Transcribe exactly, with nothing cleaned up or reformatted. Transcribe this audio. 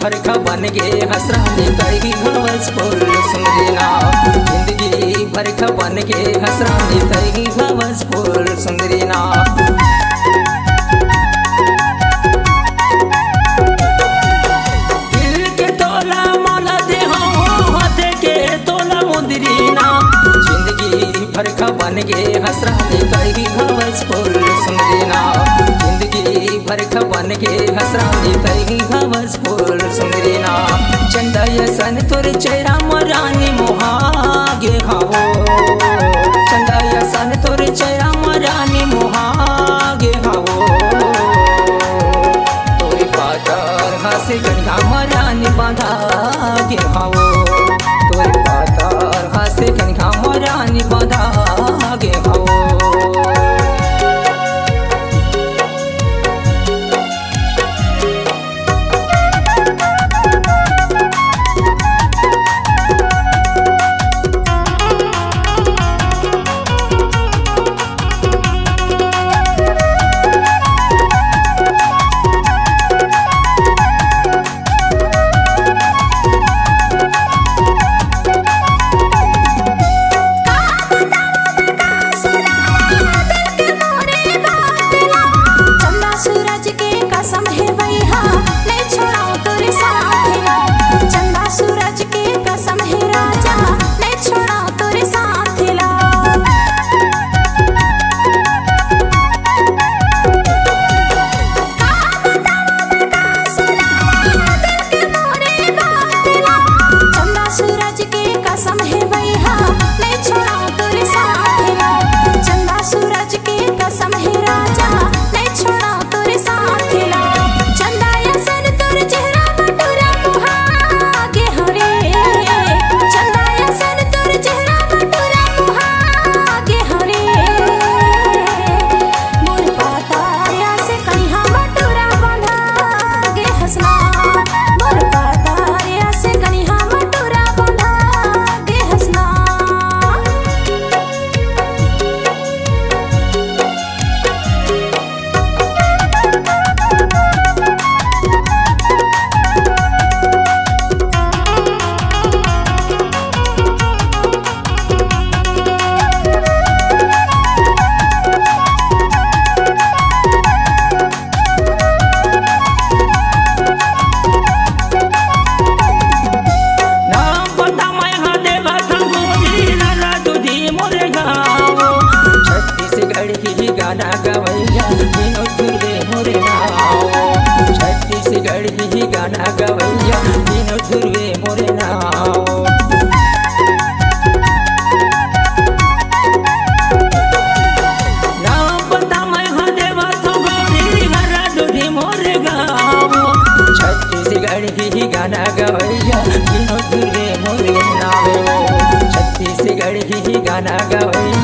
बरखा बन गे हंस रानी तैं ही घावस फूल सुंदरी ना। जिंदगी बरखा बन गे हंस रानी तैं ही घावस फूल सुंदरी ना। दिल के तोला माला दे हंव, हाथ के तोला मुंदरी ना। जिंदगी बरखा बन गे हंस रानी तैं ही घावस फूल सुंदरी ना। जिंदगी बरखा बन गे हंस रानी तैं ही घावस फूल सुंदरी ना। चंदा असन तोर चेहरा म रानी मोहा गे हंव। चंदा असन तोर चेहरा म रानी मोहा गे हंव। तोर पातर हासे कनिहा म रानी बांधा गे हंव। तोर पातर हासे कनिहा म रानी बांधा गे हंव। चंदा सूरज के कसम हे भैया, नहीं छोड़ाओ तोरे साथ ला। चंदा सूरज के कसम हे राजा, नहीं छोड़ाओ तोरे साथ ला। का बताओ मैं का सुनाओ दिल के मोरे बात ला। चंदा सूरज के कसम हे भैया, नहीं छोड़ाओ तोरे साथ ला। चंदा सूरज के कसम हे राजा, नहीं छोड़ाओ तोरे साथ ला। चंदा असन तोर चेहरा म टूरा मुहा गे हंव रे। चंदा असन तोर चेहरा म टूरा मुहा गे हंव रे। मोर पातर असन कनिहा म टूरा बांधा गे हंस ना। मोर पातर असन कनिहा म टूरा बांधा गे हंस ना। ना पता मैं हा देवत गोरी लाला दूधी मोरे गाँव। छत्तीसगढ़ ही गाना गवैया, विनोद धुर्वे मोरे नाव। छत्तीसगढ़ ही गाना गवैया, विनोद धुर्वे मोरे नाव। ना पता मैं हा देवत गोरी लाला दूधी मोरे गाँव। छत्तीसगढ़ ही गाना गवैया, विनोद धुर्वे मोरे नाव। छत्तीसगढ़ ही गाना गवैया,